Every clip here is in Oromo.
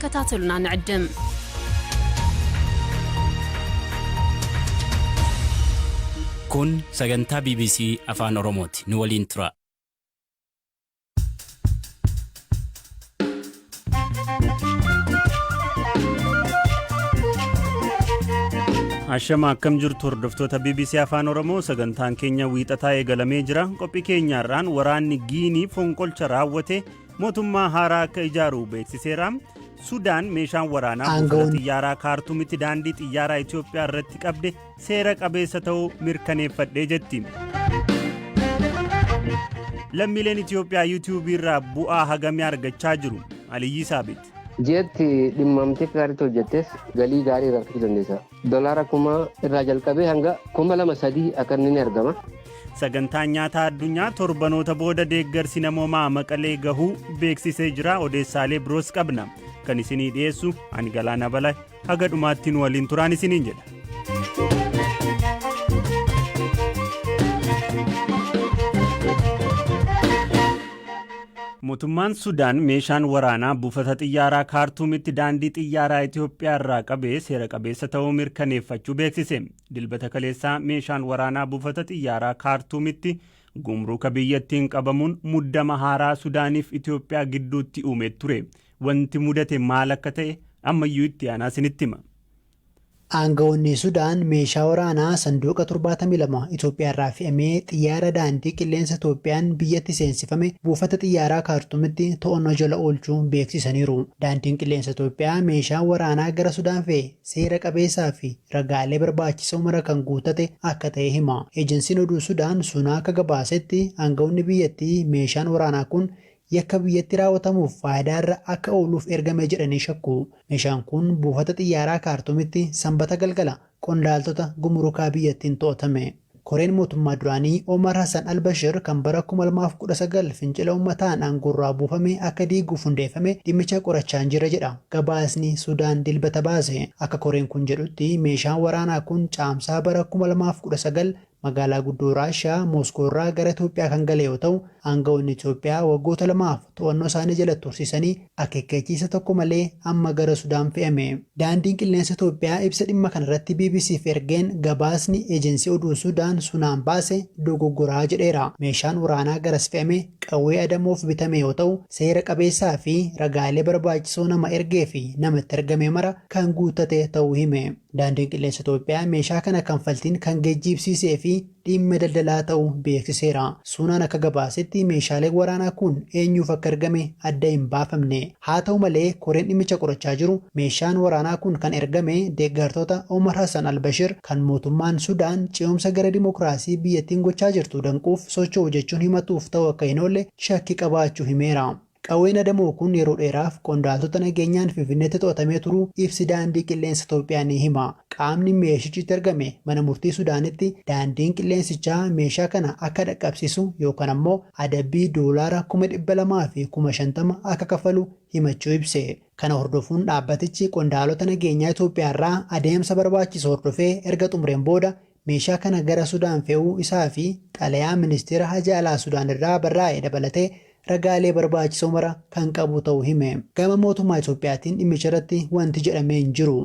ክትከታተሉና ንዕድም። Kun sagantaa BBC Afaan Oromooti. Nu waliin tura. Ashama, akkam jirtu hordoftoota BBC Afaan Oromoo? Sagantaan keenya wiixataa eegalamee jira. Qophii keenyaarraan waraanni Giinii fonqolcha raawwate mootummaa haaraa akka ijaaru beeksiseera. Sudaan meeshaan waraanaa buufata xiyyaaraa Kaartuumitti daandii xiyyaaraa Itoophiyaa irratti qabde seera qabeessa ta'uu mirkaneeffadhee jetti. Lammiileen Itoophiyaa yuutiyuubii irraa bu'aa hagamii argachaa jiru? Aliyyi Saabit. Ji'atti dhimmamtee gaariitti hojjettes galii gaarii irraa argachuu dandeessa. Dolaara 1000 irraa jalqabee hanga 2000, 3000 akka inni ni argama. Sagantaan nyaataa addunyaa torbanoota booda deeggarsi namoomaa Maqalee gahuu beeksisee jira. Odeessaalee biroos qabna. Kan isinii dhiyeessu ani Galaana Balaa, haga dhumaatti nu waliin turaan isiniin jedha. Mootummaan Sudaan meeshaan waraanaa buufata xiyyaaraa Kaartuumitti daandii xiyyaaraa Itoophiyaa irraa qabee seera qabeessa ta'uu mirkaneeffachuu beeksise. Dilbata kaleessaa meeshaan waraanaa buufata xiyyaaraa Kaartuumitti gumruuka biyyattiin qabamuun muddama haaraa Sudaaniif Itoophiyaa gidduutti uume ture. Wanti mudate maal akka ta'e ammayyuu itti aanaa isinitti hima. Aangawoonni Sudaan meeshaa waraanaa sanduuqa 72 Itoophiyaarraa fe'amee xiyyaara daandii qilleensa Itoophiyaan biyyatti seensifame buufata xiyyaaraa Kaartumitti to'annoo jala oolchuu beeksisaniiru. Daandiin qilleensa Itoophiyaa meeshaan waraanaa gara Sudaan fe'e seera qabeessaa fi ragaalee barbaachisoo mara kan guuttate akka ta'e hima. Ejensiin oduu Sudaan Sunaa akka gabaasetti, aangawoonni biyyattii meeshaan waraanaa kun yakka biyyatti raawwatamuuf faayidaarra akka ooluuf ergame jedhanii shakku. Meeshaan kun buufata xiyyaaraa Kaartumitti Sambata galgala qondaaltota gumurukaa biyyattiin to'atame. Koreen mootummaa duraanii Omar Hassan al-Bashir kan bara 2019 fincila uummataan aangoorraa buufame akka diiguuf hundeeffame dhimmicha qorachaa jira jedha gabaasni Sudaan Dilbata baase. Akka koreen kun jedhutti, meeshaan waraanaa kun Caamsaa bara 2019 magaalaa guddoo Raashiyaa Mooskoo irraa gara Itoophiyaa kan gale yoo ta'u, aangawoonni Itoophiyaa waggoota 2f to'annoo isaanii jala tursiisanii akeekkachiisa tokko malee amma gara Sudaan fe'ame. Daandiin qilleensa Itoophiyaa ibsa dhimma kanarratti BBCf ergeen gabaasni ejensii oduu Sudaan Sunaan baase dogoggoraa jedheera. Meeshaan waraanaa garas fe'ame qawwee adamoof bitame yoo ta'u, seera qabeessaa fi ragaalee barbaachisoo nama ergee fi nama itti ergame mara kan guuttate ta'uu hime. Daandiin Qilleensa Itoophiyaa meeshaa kana kanfaltiin kan geejjiibsiisee fi dhimma daldalaa ta'uu beeksiseera. Suunaan akka gabaasetti meeshaaleen waraanaa kun eenyuuf akka ergame adda hin baafamne. Haa ta'u malee, koreen dhimmicha qorachaa jiru meeshaan waraanaa kun kan ergame deeggartoota Omar Hassan al-Bashir kan mootummaan Sudaan ce'umsa gara dimokiraasii biyyattiin gochaa jirtu danquuf socho'u jechuun himatuuf ta'uu akka hin oolle shakkii qabaachuu himeera. Qawween adamoo kun yeroo dheeraaf qondaaltota nageenyaan Finfinneetti to'atamee turuu ibsi Daandii Qilleensa Itoophiyaa ni hima. Qaamni meeshichi itti ergame mana murtii Sudaanitti daandiin qilleensichaa meeshaa kana akka dhaqqabsiisu yookaan ammoo adabbii doolaara 250,000 akka kaffalu himachuu ibse. Kana hordofuun dhaabbatichi qondaalota nageenyaa Itoophiyaarraa adeemsa barbaachisu hordofee erga xumureen booda meeshaa kana gara Sudaan fe'uu isaa fi xalayaa Ministeera Hajaa Alaa Sudaan irraa barraa'e dabalatee ragaalee barbaachisoo mara kan qabu ta'uu hime. Gama mootummaa Itoophiyaatiin dhimmicharratti wanti jedhame hin jiru.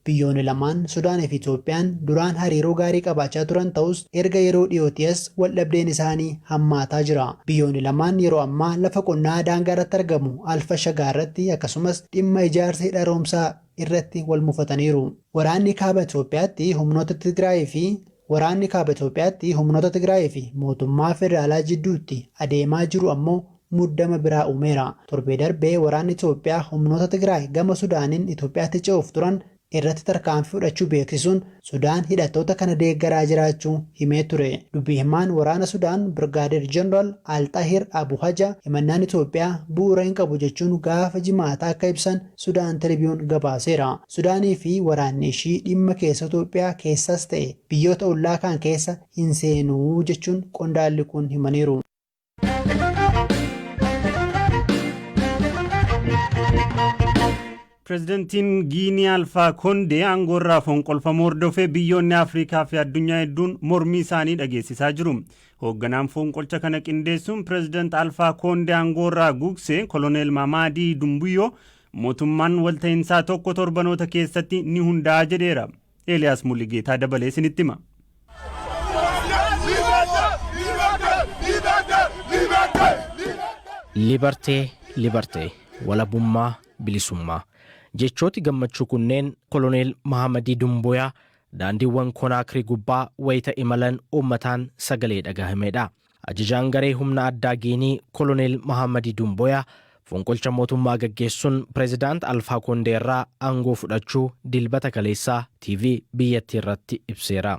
Biyyoonni lamaan Sudaanii fi Itoophiyaan duraan hariiroo gaarii qabaachaa turan ta'us, erga yeroo dhiyootii as waldhabdeen isaanii hammaataa jira. Biyyoonni lamaan yeroo ammaa lafa qonnaa daangaarratti argamu Al-Fashagaa irratti akkasumas dhimma ijaarsa hidha haaromsaa irratti wal mufataniiru. Waraanni Kaaba Itoophiyaatti humnoota Tigraayii fi Waraanni Kaaba Itoophiyaatti humnoota Tigraayii fi mootummaa federaalaa jidduutti adeemaa jiru ammoo muddama biraa uumeera. Torbee darbe waraanni Itoophiyaa humnoota Tigraay gama Sudaaniin Itoophiyaatti ce'uuf turan irratti tarkaanfii fudhachuu beeksisuun Sudaan hidhattoota kana deeggaraa jiraachuu himee ture. Dubbii himaan waraana Sudaan Birgaadeer Jeneraal Al-Xahir Abu Haja himannaan Itoophiyaa bu'uura hin qabu jechuun gaafa Jimaataa akka ibsan Sudaan Tiribiyuun gabaaseera. Sudaanii fi waraanni ishii dhimma keessoo Itoophiyaa keessas ta'e biyyoota ollaa kaan keessa hin seenuu jechuun qondaalli kun himaniiru. Pireezidantiin Giinii Alfaa Koondee aangoorraa fonqolfamuu hordofee biyyoonni Afrikaa fi addunyaa hedduun mormii isaanii dhageessisaa jiru. Hoogganaan fonqolcha kana qindeessuun pireezidant Alfaa Koondee aangoorraa gugse, Koloneel Maamaadii Dumbuyyoo, Mootummaan walta'iinsaa tokko torbanoota keessatti ni hundaa'a jedheera. Eeliyaas Mulligeetaa dabalee isinitti hima. Liberté, liberté, walabummaa, bilisummaa. Jechooti gammachuu kunneen Koloneel Mahamadii Dumbuyaa daandiiwwan Konaakrii gubbaa wayita imalan uummataan sagalee dhagahamedha. Ajajaan garee humna addaa Giinii Koloneel Mahamadii Dumbuyaa fonqolcha mootummaa gaggeessuun Pireezidaant Alfaa Koondee irraa aangoo fudhachuu Dilbata kaleessaa TV biyyattii irratti ibseera.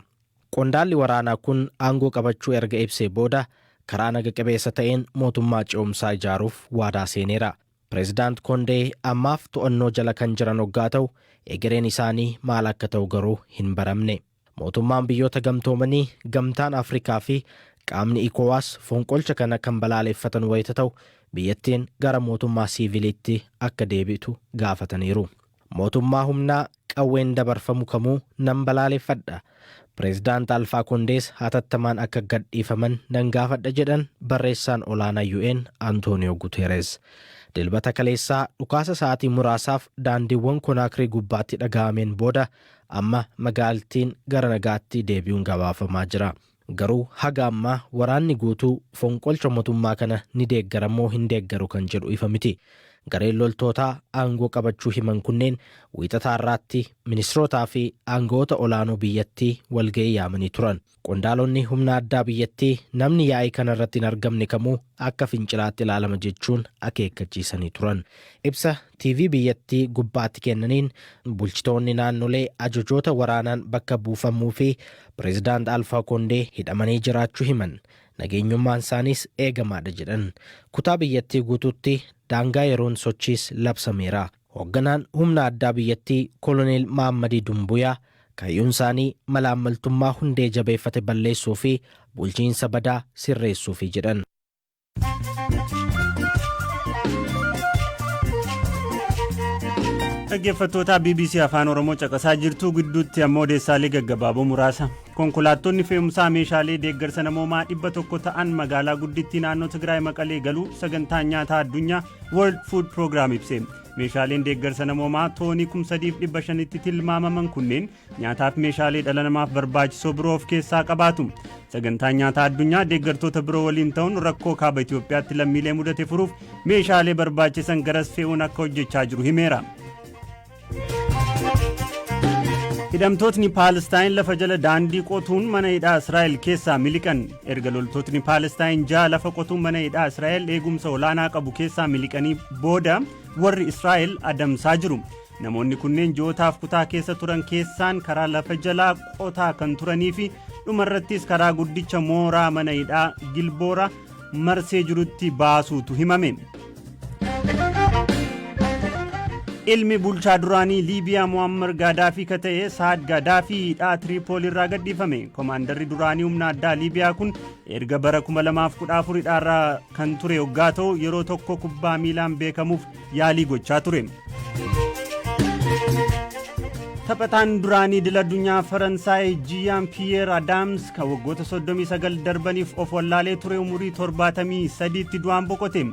Qondaalli waraanaa kun aangoo qabachuu erga ibsee booda karaa naga qabeessa ta'een mootummaa ce'umsaa ijaaruuf waadaa seeneera. Pireezidaant Koondee ammaaf to'annoo jala kan jiran hoggaa ta'u, egereen isaanii maal akka ta'u garuu hin baramne. Mootummaan Biyyoota Gamtoomanii, Gamtaan Afrikaa fi qaamni ECOWAS fonqolcha kana kan balaaleffatan wayita ta'u, biyyattiin gara mootummaa siiviliitti akka deebi'tu gaafataniiru. Mootummaa humnaa qawween dabarfamu kamuu nan balaaleffadha. Pireezidaant Alfaa Kondees hatattamaan akka gadhiifaman nan gaafadha, jedhan barreessaan olaanaa UN Antooniyoo Guteeres. Dilbata kaleessaa dhukaasa sa'aatii muraasaaf daandiiwwan Konaakrii gubbaatti dhaga'ameen booda amma magaalattiin gara nagaatti deebi'uun gabaafamaa jira. Garuu haga ammaa waraanni guutuu fonqolcha mootummaa kana ni deeggaramoo hin deeggaru kan jedhu ifa miti. Gareen loltootaa aangoo qabachuu himan kunneen Wiixataa irraatti ministirootaa fi aangawoota olaanoo biyyattii walga'ii yaamanii turan. Qondaalonni humna addaa biyyattii namni yaa'ii kana irratti hin argamne kamuu akka fincilaatti ilaalama jechuun akeekkachiisanii turan. Ibsa TV biyyattii gubbaatti kennaniin bulchitoonni naannolee ajajoota waraanaan bakka buufamuu fi Pireezidaant Alfaa Koondee hidhamanii jiraachuu himan. Nageenyummaan isaaniis eegamaadha jedhan. Kutaa biyyattii guutuutti daangaa yeroon sochiis labsameera. Hoogganaan humna addaa biyyattii Koloneel Mahammadii Dumbuyaa kaayyoon isaanii malaammaltummaa hundee jabeeffate balleessuu fi bulchiinsa badaa sirreessuufi jedhan. Dhaggeeffattoota BBC Afaan Oromoo caqasaa jirtu, gidduutti ammoo odeessaalee gaggabaaboo muraasa. Konkolaattonni fe'umsaa meeshaalee deeggarsa namoomaa 100 ta'an magaalaa guddittii naannoo Tigraay Maqalee galuu sagantaan nyaataa addunyaa World Food Program ibse. Meeshaaleen deeggarsa namoomaa toonii 3,500tti tilmaamaman kunneen nyaataaf meeshaalee dhala namaaf barbaachisoo biroo of keessaa qabaatu. Sagantaan nyaataa addunyaa deeggartoota biroo waliin ta'uun rakkoo kaaba Itoophiyaatti lammiilee mudate furuuf meeshaalee barbaachisan garas fe'uun akka hojjechaa jiru himeera. Hidhamtootni Paalestaayin lafa jala daandii qotuun mana hidhaa Israa'el keessaa miliqan. Erga loltootni Paalestaayin 6 lafa qotuun mana hidhaa Israa'el eegumsa olaanaa qabu keessaa miliqanii booda warri Israa'el adamsaa jiru. Namoonni kunneen ji'ootaaf kutaa keessa turan keessaan karaa lafa jalaa qotaa kan turanii fi dhumarrattis karaa guddicha mooraa mana hidhaa Gilboora marsee jirutti baasuutu himame. Ilmi bulchaa duraanii Liibiyaa Muammar Gaadaafii ka ta'e Saad Gaadaafii hidhaa Tiriipool irraa gadhiifame. Komaandarri duraanii humna addaa Liibiyaa kun erga bara 2014 hidhaarraa kan ture hoggaa ta'u, yeroo tokko kubbaa miilaan beekamuuf yaalii gochaa ture. Taphataan duraanii idil addunyaa Faransaay Jiyaan Piyeer Adaams kan waggoota 39 darbaniif of wallaalee ture umurii 73tti du'aan boqote.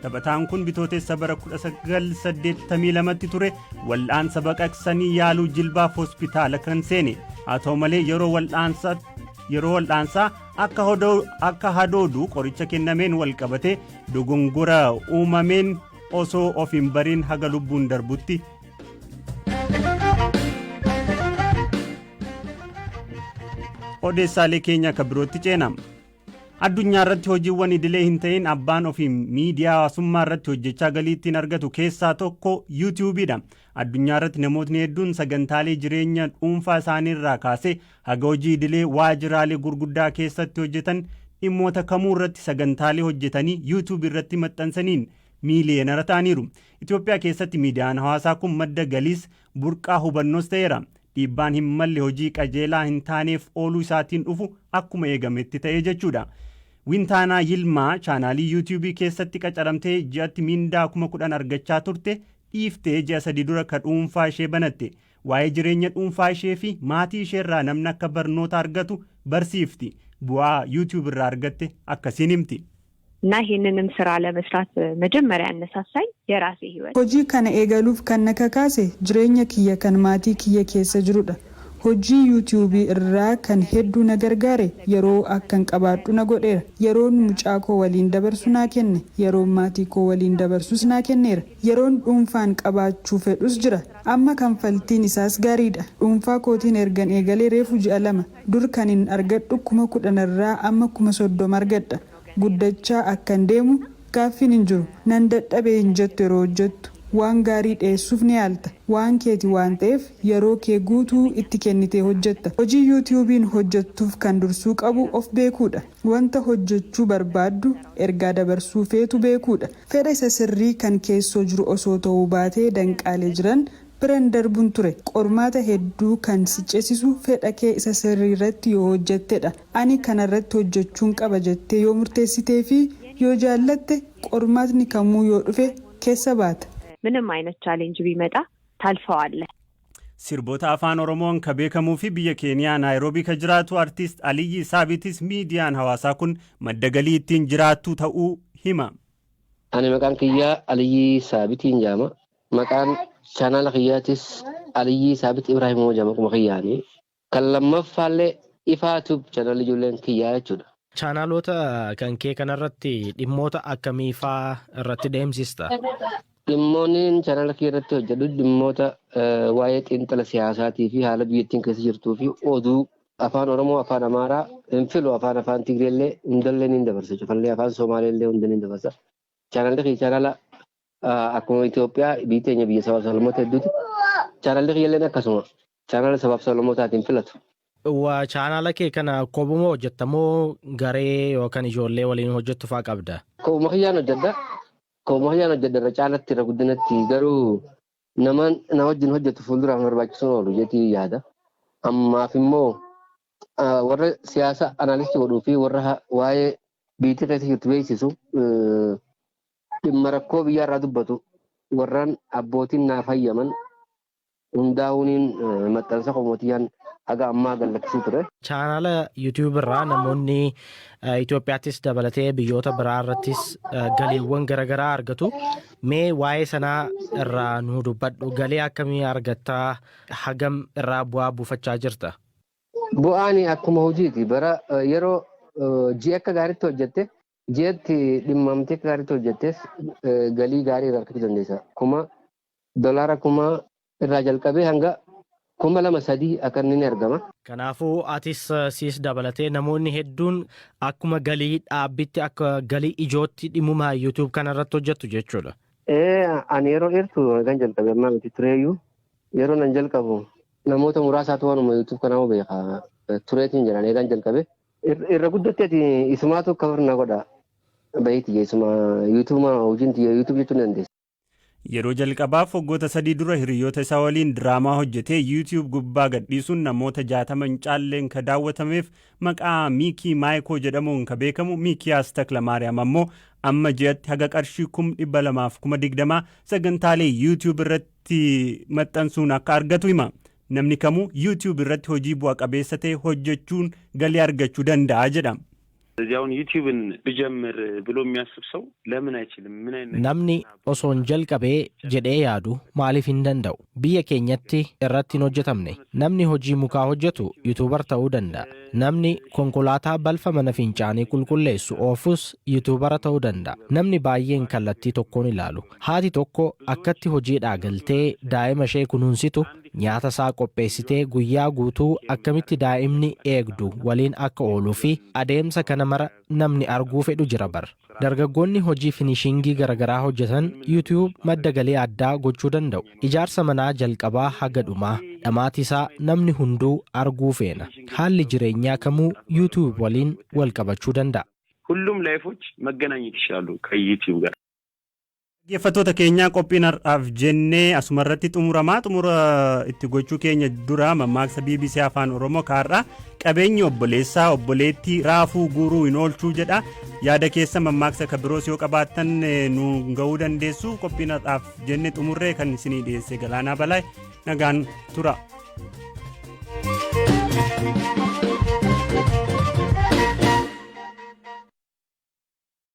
Taphataan kun Bitootessa bara 1982tti ture wal'aansa baqaqsanii yaaluu jilbaaf hospitaala kan seene. Haa ta'u malee, yeroo wal'aansaa akka hadoodu qoricha kennameen wal qabate dogongora uumameen osoo of hin bariin haga lubbuun darbutti. Odeessaalee keenya akka birootti ceena. Addunyaa irratti hojiiwwan idilee hin ta'in abbaan ofii miidiyaa hawaasummaa irratti hojjechaa galii ittiin argatu keessaa tokko yuutiyuubiidha. Addunyaa irratti namootni hedduun sagantaalee jireenya dhuunfaa isaanii irraa kaasee haga hojii idilee waajjiraalee gurguddaa keessatti hojjetan dhimmoota kamuu irratti sagantaalee hojjetanii YouTube irratti maxxansaniin miiliyeenara ta'aniiru. Itoophiyaa keessatti miidiyaan hawaasaa kun madda galiis burqaa hubannoos ta'eera. Dhiibbaan hin malle hojii qajeelaa hin taaneef ooluu isaatiin dhufu akkuma eegametti ta'e jechuudha. Wintaanaa Yilmaa chaanaalii yuutiyuubii keessatti qacaramtee ji'atti miindaa 10,000 argachaa turte dhiiftee ji'a 3 dura ka dhuunfaa ishee banatte. Waa'ee jireenya dhuunfaa ishee fi maatii isheerraa namni akka barnoota argatu barsiifti. Bu'aa YouTube irraa argatte akkasiin himti. እና ይሄንንም ስራ ለመስራት መጀመሪያ ያነሳሳኝ የራሴ ህይወት Hojii kana eegaluuf kan na kakaase jireenya kiyya kan maatii kiyya keessa jirudha. Hojii yuutiyuubii irraa kan hedduu na gargaare yeroo akkan qabaadhu na godheera. Yeroon mucaa koo waliin dabarsu naa kenne. Yeroon maatii koo waliin dabarsus naa kenneera. Yeroon dhuunfaan qabaachuu fedhus jira. Amma kanfaltiin isaas gaariidha. Dhuunfaa kootiin ergan eegalee reefu ji'a 2. Dur kan hin argadhu 10,000 irraa amma 30,000 argadha. Guddachaa akkan deemu gaaffiin hin jiru. Nan dadhabee hin jettu yeroo hojjettu. Waan gaarii dhiyeessuuf ni yaalta. Waan keeti waan ta'eef yeroo kee guutuu itti kennitee hojjetta. Hojii yuutiyuubiin hojjettuuf kan dursuu qabu of beekuudha. Wanta hojjechuu barbaaddu, ergaa dabarsuu feetu beekuudha. Fedha isa sirrii kan keessoo jiru osoo ta'uu baatee danqaalee jiran biran darbuun ture. Qormaata hedduu kan si ceesisu fedha kee isa sirrii irratti yoo hojjettedha. Ani kanarratti hojjechuun qaba jettee yoo murteessitee fi yoo jaallatte, qormaatni kamuu yoo dhufe keessa baata. ምንም አይነት ቻሌንጅ ቢመጣ ታልፈዋለህ። Sirboota Afaan Oromoon ka beekamuu fi biyya Keeniyaa Naayiroobii ka jiraatu artiist Aliyyi Saabitis miidiyaan hawaasaa kun madda galii ittiin jiraattu ta'uu hima. Ani maqaan kiyyaa Aliyyii Saabitiin jedhama. Maqaan chaanaala kiyyaatis Aliyyii Saabit Ibraahimoo jedhama akkuma kiyyaani. Kan lammaffaallee Ifaa Tube chaanaalli ijoolleen kiyyaa jechuudha. Chaanaalota kan kee kanarratti dhimmoota akkamii faa irratti deemsista? Dhimmoonni chaanaala kiyya irratti hojjedhu dhimmoota waa'ee xiinxala siyaasaatii fi haala biyyattiin keessa jirtuu fi oduu Afaan Oromoo, Afaan Amaaraa hin filu, afaan Tigreellee hundallee ni dabarsa. Cufallee afaan Somaaleellee hunda ni dabarsa. Chaanaalli kiyya chaanaala akkuma Itoophiyaa biyyi teenya biyya sabaaf sablammoota hedduuti. Chaanaalli kiyyalleen akkasuma chaanaala sabaaf sablammootaatiin filatu. Waa chaanaala kee kana kophuma hojjettamoo garee yookaan ijoollee waliin hojjettu faa qabda? Kophuma kiyyaan hojjedha. Kophuma kiyyaan hojjedha irra caalatti, irra guddinatti garuu nama na wajjin hojjetu fuulduraaf barbaachisuun oolu jeetii yaada. Ammaaf immoo warra siyaasa analyst godhuu fi warra waa'ee biyyattii keessa jirtu beeksisu, dhimma rakkoo biyyaarraa dubbatu, warraan abbootiin naaf hayyaman hundaa'uuniin maxxansa qomotiyyaan haga ammaa gallakkisuu ture. Chaanaala YouTube irraa namoonni Itoophiyaattis dabalatee biyyoota biraa irrattis galiiwwan garaagaraa argatu. Mee waa'ee sanaa irraa nu dubbadhu. Galii akkamii argattaa? Hagam irraa bu'aa buufachaa jirta? Bu'aan akkuma hojiiti. Bara yeroo ji'a akka gaariitti hojjette, ji'atti dhimmamtee akka gaariitti hojjettes galii gaarii irraa argachuu dandeessa. $1,000 irraa jalqabee hanga 2,000, 3,000 akka inni ni argama. Kanaafuu atis siis dabalatee namoonni hedduun akkuma galii dhaabbitti, akka galii ijootti dhimmuma YouTube kana irratti hojjettu jechuudha. Ani yeroo dheertu kan jalqabe ammaa miti tureeyyuu. Yeroo nan jalqabu namoota muraasaatu waanuma YouTube kanaa beeka tureetiin jedhan eegaan jalqabe. Irra guddatti ati isumaatu cover na godha. Bahiiti isuma YouTube hojiin YouTube jechuu ni dandeessa. Yeroo jalqabaaf waggoota 3 dura hiriyoota isaa waliin diraamaa hojjetee YouTube gubbaa gadhiisuun namoota 60 hin caalleen ka daawwatameef maqaa Miikii Maayikoo jedhamuun ka beekamu Miikiyaas Taklamaariyaam ammoo amma ji'atti haga qarshii 220,000 sagantaalee YouTube irratti maxxansuun akka argatu hima. Namni kamuu YouTube irratti hojii bu'a qabeessa ta'e hojjechuun galii argachuu danda'a jedha. እዚህ አሁን ዩቲዩብን ብጀምር ብሎ የሚያስብ ሰው ለምን አይችልም? ምን አይነት Namni osoon jalqabee jedhee yaadu maaliif hin danda'u? Biyya keenyatti irratti hin hojjetamne. Namni hojii mukaa hojjetu YouTuber ta'uu danda'a. Namni konkolaataa balfa mana fincaanii qulqulleessu oofus YouTubera ta'uu danda'a. Namni baay'een kallattii tokkoon ilaalu. Haati tokko akkatti hojiidhaa galtee daa'ima ishee kunuunsitu, nyaata isaa qopheessitee, guyyaa guutuu akkamitti daa'imni eegdu waliin akka ooluu fi adeemsa kana mara namni arguu fedhu jira bar. Dargaggoonni hojii finishingii garaagaraa hojjetan YouTube madda galii addaa gochuu danda'u. Ijaarsa manaa jalqabaa haga dhumaa dhamaatii isaa namni hunduu arguu feena. Haalli jireenyaa kamuu YouTube waliin wal qabachuu danda'a. ሁሉም life ኦች መገናኘት ይችላሉ ከዩቲዩብ ጋር። Dhaggeeffattoota keenyaa, qophiin har'aaf jennee asuma irratti xumuramaa. Xumura itti gochuu keenya dura mammaaksa BBC Afaan Oromoo kaarraa "Qabeenyi obboleessaa obboleettii raafuu guuruu hin oolchuu" jedha. Yaada keessa mammaaksa ka biroos yoo qabaattan nu ga'uu dandeessu. Qophiin har'aaf jenne xumurree kan isinii dhiyeesse Galaanaa Balaa. Nagaan tura.